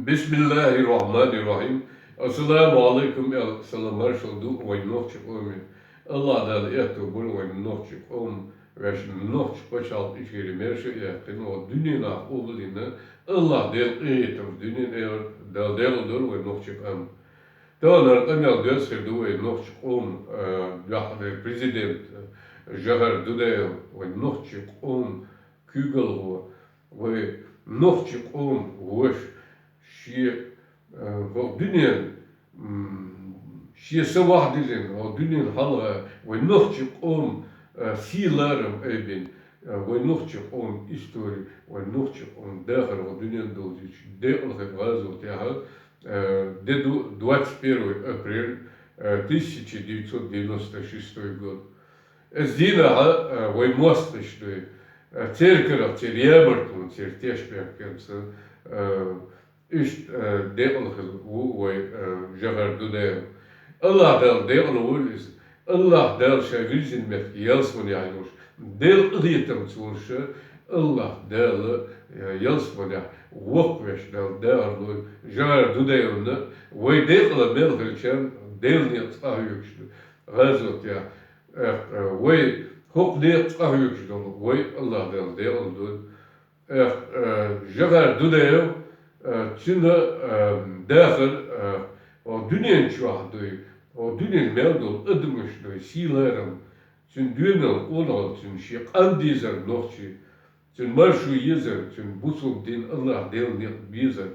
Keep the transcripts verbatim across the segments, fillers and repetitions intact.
Бисмиллахир-рахманир-рахим. Ассаламу алейкум, аьлла, салам-маршал ду вайн нохчи къоме. Аллах Дала аьттув бойла вайн нохчи къом, вешан нохчи пачхьалкх ишкара маьрша а яьккхина, вай дуьненах къоабалдина, Аллах Дала къахетам дуьнен, э, Дала декъал дойла вайн нохчи къам. Таханара къамаьл деза хир ду вай нохчи къом, э, дуьххьара президент, э, Жагар Дудаев, вай нохчи къом куьйгалхо, вай нохчи къом воша, шен, э, хӀокху дуьнен, м, шен са вахьдиллина, хӀокху дуьнен хьалха вай нохчи къом, э, сий-ларам айбина, э, вай нохчи къом истори, вай нохчи къом дахар хӀокху дуьнен довзуьйтуш декъала хир гӀазот яхьа, э, де ду двадцать первое апреля, э, тысяча девятьсот девяносто шестой год. Эцу дийнахьа, э, вай мостагӀаш дуй, э, церан карах, церан ямартлонца, церан тешнабехкамца, э, иштта, э, декъала хир ву вай, э, Жагар Дудаев. Аллах Дала декъала войла иза. Аллах Дала ша вирзина меттиг ялсаманехь йолуш, Делан къахетамца волуш, Аллах Дала, э, ялсаманехь воккхавеш Дала дахар лойла Жагар Дудаевна, вай декъала мел хилчарна Делан некъаца къахьоьгуш ду. ГӀазот яхьа. Эх, э, вай хӀокху некъаца къахьоьгуш долу вай Аллах Дала декъала дойла. Эх, э, Жагар Дудаев, э, цуьнан, э, дахар, э, хӀокху дуьнен чохь дуй, хӀокху дуьнен мел долу адамаш дуй, сий-ларам, цуьнан доьналла, къонахалла, цуьнан шен къам дезар нохчий, цуьнан маршо езар, цуьнан бусалба дин, Аллах Делан некъ безар,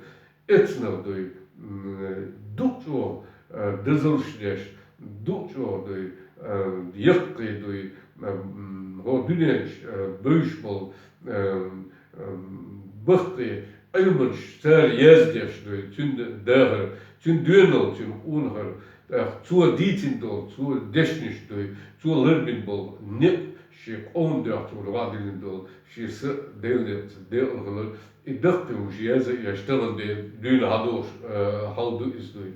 эцнах дуй, м, дукха чӀогӀа, э, дозаллаш деш, дукха чӀогӀа дуй, э, яккхий дуй, э, м, хӀокху дуьнен чу, э, бевзаш болу, э, м, баккхий Ӏилманаш цара яздеш дуй, цуьнан дахар, цуьнан доьналла, цуьнан къонахар, тӀаккха цо дийцина долу, цо дешнаш дуй, цо ларбина болу некъ, шен къоман дуьхьа цо вахьдиллина долу, шен са Делан некъаца декъала хилар, и даккхий хӀумаш язъеш тахана де дуьйна хьадогӀуш, э, хьал ду иза дуй.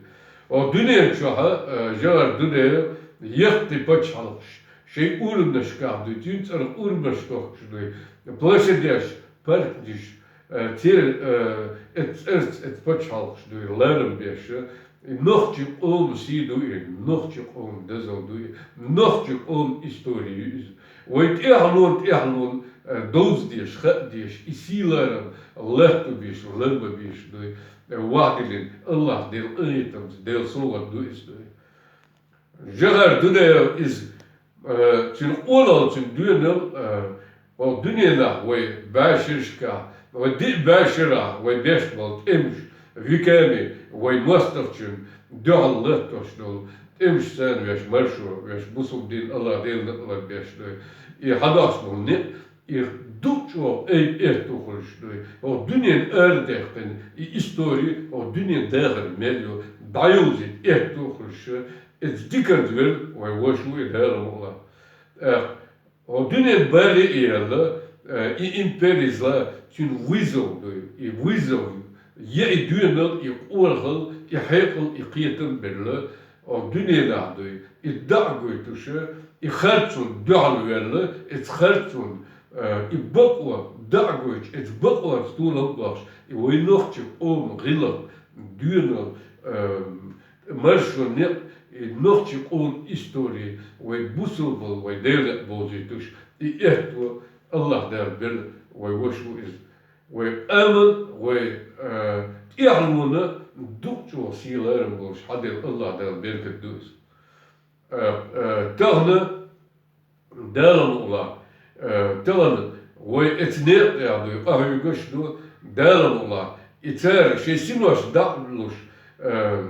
О, дуьнен чохь, э, Жагар Дудаев яккхий пачхьалкхаш, шайн урамнашкахь дуй, цуьнан цӀарах урамаш тохкуш дуй, площадеш, паркнаш, э, церан, э, эцу цӀарца, эцу пачхьалкхаш дуй, ларам беш, и нохчи къоман сий ду и, нохчи къоман дозалла ду и, нохчи къоман истори ю иза. Вай тӀаьхьалонан, тӀаьхьалонан, э, довза дезаш, хаа дезаш, и сий-ларам латто безаш, лар ма безаш дуй, э, вахьдиллина, Аллах Делан къахетамца, Делан совгӀат ду иза дуй. Жагар Дудаев иза, э, цуьнан къонахалла, цуьнан доьналла, э, хӀокху дуьненахь вай бӀешерашкахь, вай диъ бӀешарахь вай беш болу тӀемаш, веками, вай мостагӀчунна дуьхьал латтош долу тӀемаш, царна веш маршо, веш бусалба дин, Аллах Делан некъ лар беш долу. И хьадогӀуш болу некъ, и дукха чӀогӀа айба аьтту хуьлуш дуй. ХӀокху дуьненна арадаьккхина и истори, хӀокху дуьненан дахар мел ю, дӀайовзийта аьтту хуьлуш, иза диканца велла вай ваша ву и, Дала мукъ лахь. ТӀаккха хӀокху дуьненна бале а елла, э, и империя зла, цуьнан вызов дуй, и вызов, я и доьналла, и къонахалла, и хьекъал, и кхетам а белла, хӀокху дуьненахь дуй, и дӀа а гойтуш, и харцонна дуьхьал ваьлла, эцу харцонна, э, и бакъо дӀа а гойтуш, эцу бакъонца толам а бохуш, и вай нохчи къоман гӀиллакх, доьналла, э, маршо, некъ, и нохчи къоман истори, вай бусалба, вай Делан некъ бовзуьйтуш, и аьтту Аллах Дала белла вай ваша ву иза. Вай къаман, вай, э, тӀаьхьалонан дукха чӀогӀа сий-ларам болуш хьаделла, Аллах Дала беркат ду иза. Э, э, тахана Дала мукъ лахь, э, тахана вай эцу некъа тӀехь дуй, къахьоьгуш ду, Дала мукъ лахь, и цара шайн синош дӀа а луш, э,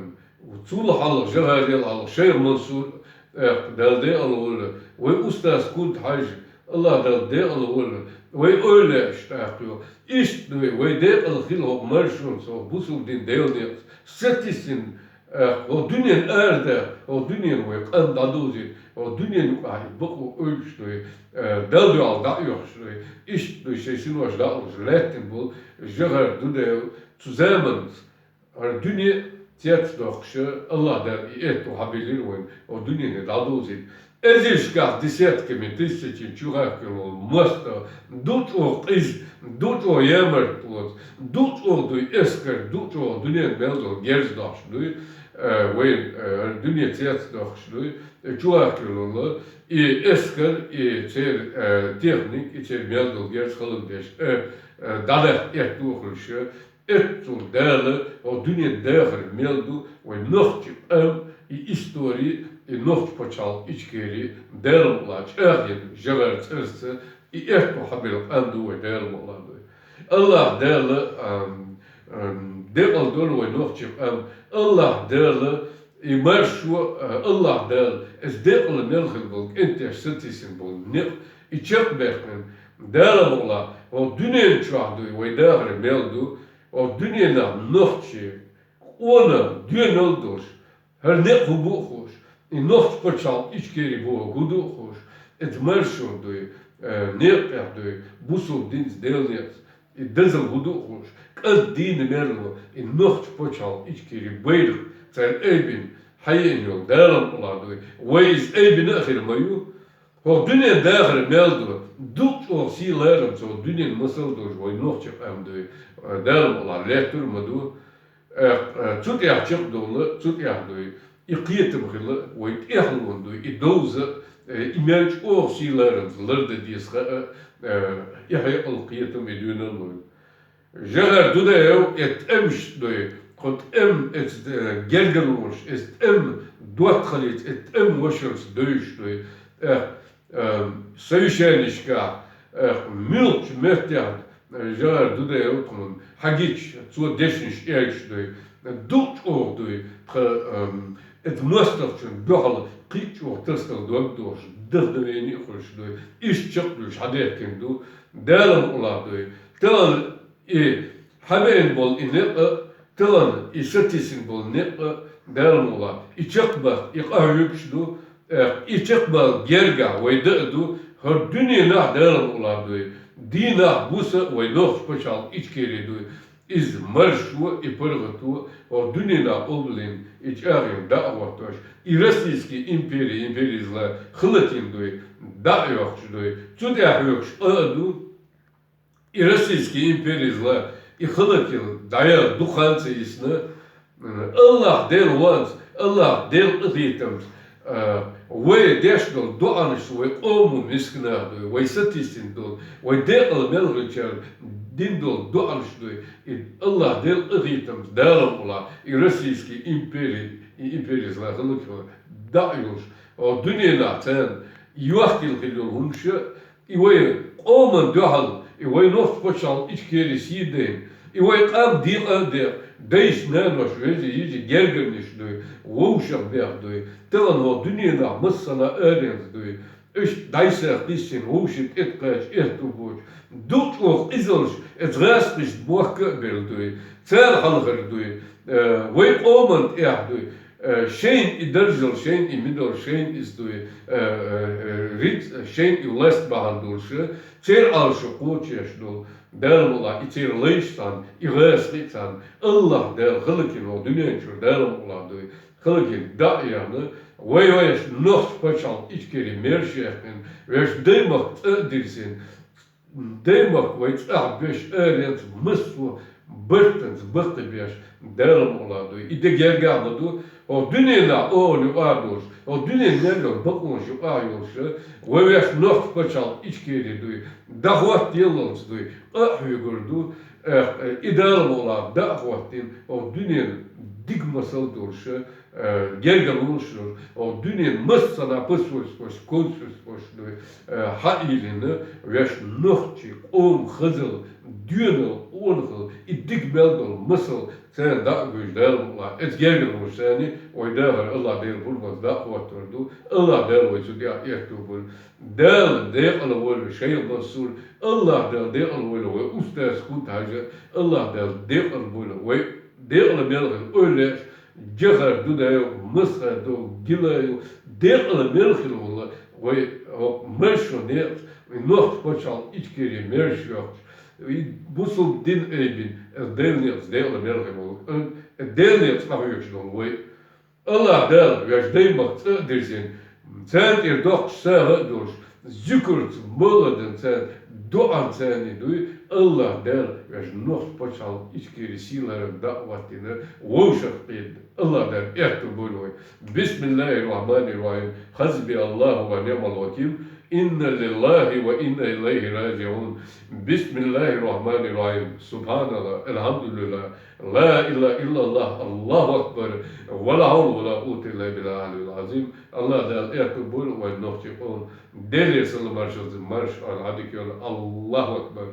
цул хьалха, Жагар Дудаевал хьалха, Шайх Мансур, тӀаккха Дала декъала войла, вай устаз Кунта-Хьаьжа, Аллах Дала декъала войла, вай эвлаяаш тӀаккха ю. Иштта дуй, вай декъала хила хӀокху маршонца, хӀокху бусалба дин, Делан некъаца, сатийсина, э, хӀокху дуьненна арадаха, хӀокху дуьненна вай къам дӀадовзийта, хӀокху дуьненна юкъахь и бакъо уьйцуш дуй, э, Далла дуьхьал дӀа а оьхуш дуй. Иштта дуй, шайн синош дӀа а луш, лаьттина болу Жагар Дудаев цу заманца хӀара дуьне цецдоккхуш, Аллах Дала и аьтту хьабиллира вайна, хӀокху дуьненна дӀадовзийта. Эзарашкахь десятками, тысячами чу хахкина волу мостагӀа, ду чӀогӀа къиза, ду чӀогӀа ямартлонца, ду чӀогӀа дуй эскар, ду чӀогӀа дуьненна мел долу герз дохуш дуй, э, вайн, э, дуьне цец дохуш дуй, э, чу хахкина волу и эскар, и церан, э, техник, и церан мел долу герз хӀаллакдеш, э, э, дӀадахьа этту а хуьлуш, Эццул Дала хӀокху дуьненан дахар мел ду, вайн нохчийн къам, и истори, и нохчийн пачхьалкх Ичкери, Дала мукъ лахь, чӀагӀйина жагӀар цӀарца, и аьтту хьабелла къам ду вай, Дала мукъ лахь, дуй. АллахӀ Дала, ам, ам, декъал дойла вайн нохчийн къам, АллахӀ Дала и маршо, а, АллахӀ Дала, иза декъала мел хилла болу кӀентий сатийсина болу некъ, и чекхбаьккхина, Дала мукъ лахь, хӀокху дуьнен чохь дуй, вай дахар мел ду, хӀокху дуьненахь нохчийн къонах доьналла долуш, хӀара некъ хӀун бу а хууш, и нохчийн пачхьалкх Ичкери бохург хӀун ду а хууш, иза маршо дуй, э, некъа тӀехь дуй, бусалба динца, Делан некъаца, и дазалла хӀун ду а хууш, кӀант дийна мерло, и нохчийн пачхьалкх Ичкери байракх цара айбина, хьаеана йолу, Дала мукъ лахь, дуй, вай иза айбина а хир ма ю. ХӀокху дуьненан дахар мел ду, дукха чӀогӀа сий-ларам цо дуьненан масал долуш вай нохчийн къам дуй, Дала мукъ лахь, лаьттар а ма ду. Э, э, цу тӀехь чекхдовла, цу тӀехь дуй, и кхетам хила, вай тӀехьалонан дуй, и довза, э, и мел чӀогӀа сий-ларамца лардан деза хаа, э, и хьекъал, кхетам, и доьналла вай. ЖагӀар Дудаев, э, тӀемаш дуй, кху тӀем, э, ц-, э, гергарлонаш, э, тӀем доттагӀаллица, э, тӀем вашаллица девзаш дуй, э, э, совещанешкахь, э, муьлххачу меттехь, э, ЖагӀар Дудаев тхуна хьагича, цо дешнаш аьлча дуй, дукха чӀогӀа дуй, тхан, э, иза мостагӀчунна дуьхьал кхин а чӀогӀа тасадала дог дохуш, вдохновение а хуьлуш дуй, иштта чекхдуьйлуш хьадаьхкина ду, Дала мукъ лахь, дуй. Тахана и хьабеана болу и некъ а, тахана и сатийсина болу некъ а, Дала мукъ лахь, и чекхбаккха, и къахьоьгуш ду, э, и чекхбаккха гергахь вай дан а ду, хӀара дуьненахь, Дала мукъ лахь, дуй, дийнахь, буса а вай нохчийн пачхьалкх Ичкери дуй, иза маршо, и паргӀато хӀокху дуьненахь къобалйина, и чӀагӀйина дӀа а хӀоттош, и российский импери, импери зла хӀаллакйина дуй, дӀа а йоккхуш дуй, цу тӀехь хьоьгуш къа а ду, и российский импери зла, и хӀаллакйилла дӀаяла дукха хан ца йисна, м, АллахӀ Дела ванца, АллахӀ Дела къинхетамца, а, вай деш долу доӀанаш, вай къоман мисканах дуй, вай сатийсина долу, вай декъала мел хилчара дина долу доӀанаш дуй, и АллахӀ Дела къинхетамца, Дала мукъ лахь, и российский импери, и импери зла хӀаллакйилла дӀа а йолуш, хӀокху дуьненахь царна йохкийла хилла йолу хӀумаш а, и вай къоман дуьхьал, и вай нохчийн пачхьалкх Ичкери сий дайна, и вай къам декъа а декъна, дайша, наноша, вежарий, йижарий гергарниш дуй, вовшах бех дуй, тахана хӀокху дуьненахь массанхьа аренца дуй, иштта дӀасаха кхиссина, вовшийн тӀе кхача аьтту боцуш, дукха чӀогӀа къизаллаш, иза гӀазкхашна бохка а белла дуй, царна хьалхара дуй, э, вай къоман тӀехь дуй, Э, шайна и даржал, шайна и мидал, шайна иза дуй, э, э, э, рицкъ, шайна и власть бахьана долуш, церан Ӏалашо кхочуш долу, Дала мукъ лахь, и церан лайш царна, и гӀазкхий царна, АллахӀ Дала хӀаллакйина хӀокху дуьнен чуьра, Дала мукъ лахь, дуй, хӀаллакйина дӀа а яьхна, вай вайша нохчийн пачхьалкх Ичкери мерша яьккхина, вешан даймахка цӀа а дирзина, даймахка вай цӀахь беш, аренца массо а бартанца баккхийбеш, Дала мукъ лахь, дуй, и де гергахь ма ду, хӀокху дуьненахь оха юкъахь долуш, хӀокху дуьненан мел йолу бакъонаш юкъахь йолуш, вай вешан нохчийн пачхьалкх Ичкери дуй, дӀахӀоттаялалц дуй, къа а хьоьгур ду, эх, и Дала мукъ лахь, дӀа а хӀоттийна, хӀокху дуьненан дика масал долуш, э, гергарлонаш йолуш, хӀокху дуьненан массанхьа посольствош, консульствош дуй, э, хьаийлина, вешан нохчийн къоман хазалла, доьналла, къонахалла, и дика мел долу масал царна дӀа а гуьйш, Дала мукъ лахь, иза гергарлонаш санна, вай дахар АллахӀ Дела пурбанца дӀа а хӀоттор ду, АллахӀ Дала вай цу тӀехь аьтту бойла. Дала декъала войла шайх Мансур, АллахӀ Дала декъала войла вай устаз Кунта-Хьажа, АллахӀ Дала декъала войла вай декъала мел хилла ойла еш, ЖагӀар Дудаев, Масхадов, Гилаев, декъала мел хилла волу вай хӀокху маршонан некъаца, вай нохчийн пачхьалкх Ичкери мерша йохкуш, и бусалба дин айбина, аса Делан некъаца декъала мел хилла волу, аса Делан некъаца къахьоьгуш долу вай. АллахӀ Дала вешан даймахка цӀа а дирзина, Царна тӀера доккхача сагӀа а долуш, зикарца, мавладанца, дуӀанца дуй, АллахӀ Дала вешан нохчийн пачхьалкх Ичкери сийлахьара дӀа а хӀоттийна, вовшахкхетта АллахӀ Дала аьтто бойла вай. بسم الله الرحمن الرحيم. حسبي الله ونعم الوكيل. إنا لله وإنا إليه راجعون. بسم الله الرحمن الرحيم. سبحان الله. الحمد لله. لا إله إلا الله. الله أكبر. ولا حول ولا قوة إلا بالله العلي العظيم. АллахӀ Дала аьтто бойла вайн нохчийн къам. Делера салам-маршалла, марша Ӏойла, Ӏадика йойла. الله أكبر.